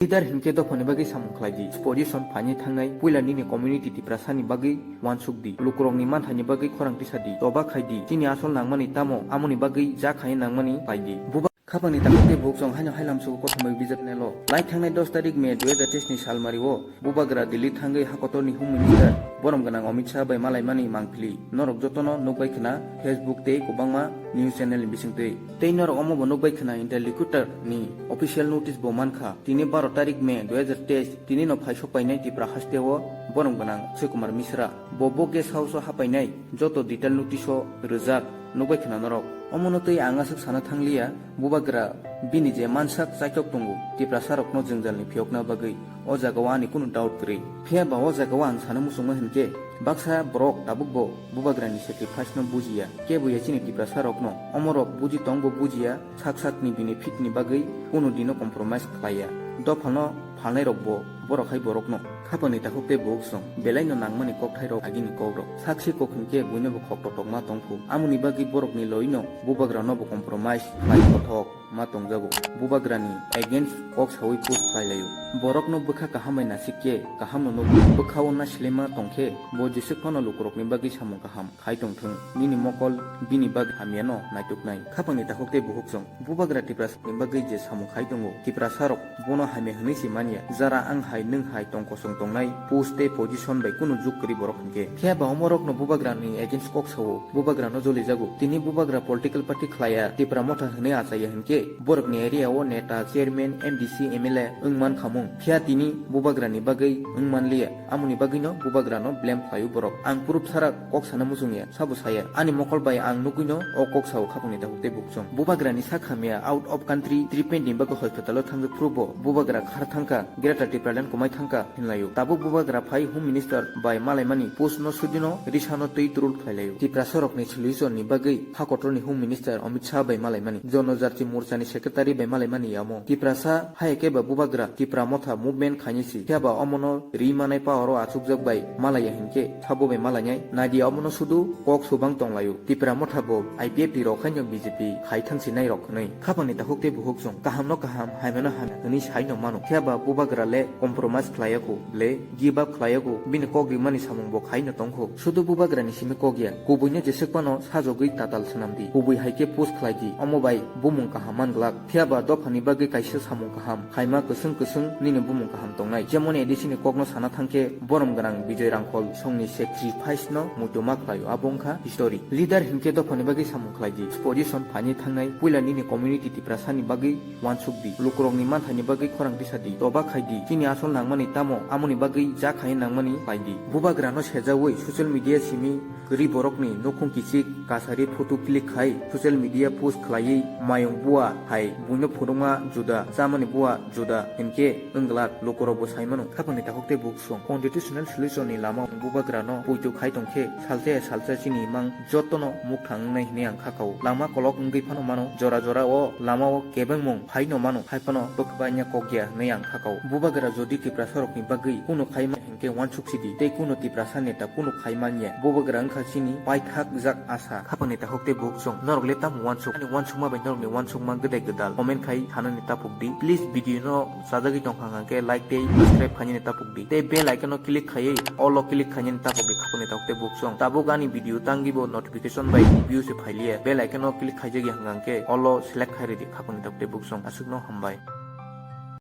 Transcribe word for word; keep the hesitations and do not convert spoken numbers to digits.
Leader hinkhe dophani bagwi samung khlai di. Position phaini thangnai puila nini community Tiprasani bagwi wansuk di. Lukurokni manthaini bagwi khorang tisa di. Toba khai di. Chini asol nangmani tamo amoni bagwi ja khai nangmani khlai di. Buba khapangni takhuk tei bukhuk chwng haino hailam sugo kothomwi bijak nelo. Lai thangnai dos tarik May dui hajar teis ni salmari o Bubagra Delhi thangwi hakotorni Home Minister borom gwnang Amit Shah bai malaimani mangpili. Norok jotono nukbai khna Facebook tei kwbangma news channel ni bisingtwi. Tei norok omo bo nukbai khna interlocutor ni official notice bo mankha. Tini baro tarik May dui hajar teis, tini no phaisok painai Tipra haste o borom gwnang Akshay Kumar Mishra. Bo bo guest house o hapainai joto detail notice o rwjak nukbai khna norok. Omono tei ang aswk sana thangliya, Bubagra bini je mansak chaitok tongo, Tiprasa rokno jwngjalni phiyokna bagwi, o jagao ani kunu doubt kwrwi. Phiya ba o jagao ang sana muchungma hinkhe, baksa borok tabukbo Bubagrani sacrifice no bujiya, kebo ya chini Tiprasa rokno. Omorok buji tongbo bujiya, sak sakni benefit ni bagwi kunu dino compromise khlaiya. Dophano phalnairokbo borok hai borokno. Khapangni takhuk tei bukhuk chwng belaino nangmani kokthairok agini kokrok. Sakse kok hinkhe buinobo khok totokma tongkhu. Amoni bagwi borokni loino Bubagranobo compromise khlai kothok ma tongjago. Bubagrani against kok sawi post khlai laio. Borokno bwkha kaham bai nasik khe kahamno nukgo. Bwkhao na silima tongkhe bo jeswk phano lukurokni bagwi samung kaham khai tongthwng. Nini mokol bini bagwi hamyano naituknai. Khapangni takhuk tei bukhuk chwng. Bubagra Tiprasani bagwi je samung khai tongo, Tiprasarok bono hamya hwnwi se manya. Jara ang hai, nwng hai, tong kosong tongnai post tei position bai kunu juk kwrwi borok hinkhe. Phiya ba omorokno Bubagrani against kok sao, Bubagrano jolijago. Tini Bubagra political party khlaiya, Tipra Motha hwnwi achaiya hinkhe, borokni area o neta, chairman, M D C, M L A wng man khamung. Phiya tini Bubagrani bagwi wng manliya. Amoni bagwino Bubagrano blame khlaio borok. Ang proof sara kok sana muchungya, sabo saya. Ani mokol bai ang nugwino o kok sao khapangni takhuk tei bukhuk chwng. Bubagrani sak hamya out of country treatment ni bagwi hospital o thangjak phuru bo Bubagra khar thangkha, Greater Tipraland kwmai thangkha hinlaio. Tabuk Bubagra phai Home Minister bai malaimani post no sudino risano twi turul khlailaio. Tiprasarokni solution ni bagwi ha kotorni Home Minister Amit Shah bai malaimani, Jonojati Morcha ni secretary bai malaimani yamo. Tiprasa Haya khe ba Bubagra Tipra Motha movement khainai si. Phiya ba omono ri manai power o achukjak bai malaiya hinkhe sabo bai malainai. Naidi omono sudu kok subang tonglaio. Tipra Motha bo I P F T rok haino B J P khai thangsinai rok hwnwi. Khapangni takhuk tei bukhuk chwng kahamno kaham, hamyano hamya hwnwi saino mano. Phiya ba Bubagra le compromise khlaiyaku, le give up khlaiyaku, bini kok rimani samung bo khaino tongkhu. Sudu Bubagrani simi kok ya. Kubuino jeswk phano sajogwi tatal swnam di. Kubui hai khe post khlai di. Omo bai bumung kaham man glak. Phiya ba dophani bagwi kaisa samung kaham khaima kwswng kwswng nini bumung kaham tongnai. Jemon A D C ni kokno sana thangkhe borom gwnang Bijoy Rangkhol songni sacrifice no muitu ma khlaio, abo wngkha history. Leader hinkhe dophani bagwi samung khlai di. Position phaini thangnai puila nini community Tiprasani bagwi wansuk di. Lukurokni manthaini bagwi khorang tisa di. Toba khai di. Chini asol nangmani tamo amoni bagwi ja khai nangmani khlai di. Bubagrano sejaui social media simi kwrwi borokni nukhung kichik kasari photo click khai social media post khlaiwi mayung bua hai buino phunukma juda chamani bua juda hinkhe wng glak lukurokbo sai mano. Khapangni takhuk tei bukhuk chwng constitutional solution ni lama Bubagrano poito khai tongkhe salsa ya salsa chini mang jotono mukthang wngnai hinwi ang kha kao. Lama kolok wngwi phano mano, jora jora o lama o kebengmung phaino mano, hai phano bwkha bai nya kok ya hinwi ang kha kao. Bubagra jodi Tiprasarokni bagwi kunu khai ma hinkhe wansuk sidi tei kunu Tiprasa neta kunu khai manya. Bubagra wngkha chini paithak jak asa. Khapangni takhuk tei bukhuk chwng norok le tamo wansuk? Ani wansukma bai norokni wansukma gwdai gwdal comment khai thanani tapuk di. Please video no sajagwi tongkha hwnkhe like tei subscribe khainani tapuk di. Tei bell icon no click khaiwi all o click khainani tapuk di khapangni takhuk tei bukhuk chwng. Tabuk ani video tangwi bo notification bai view se phailiya. Bell icon no click khaijagya hwnkhe all o select khai ridi khapangni takhuk tei bukhuk chwng. Aswkno hambai.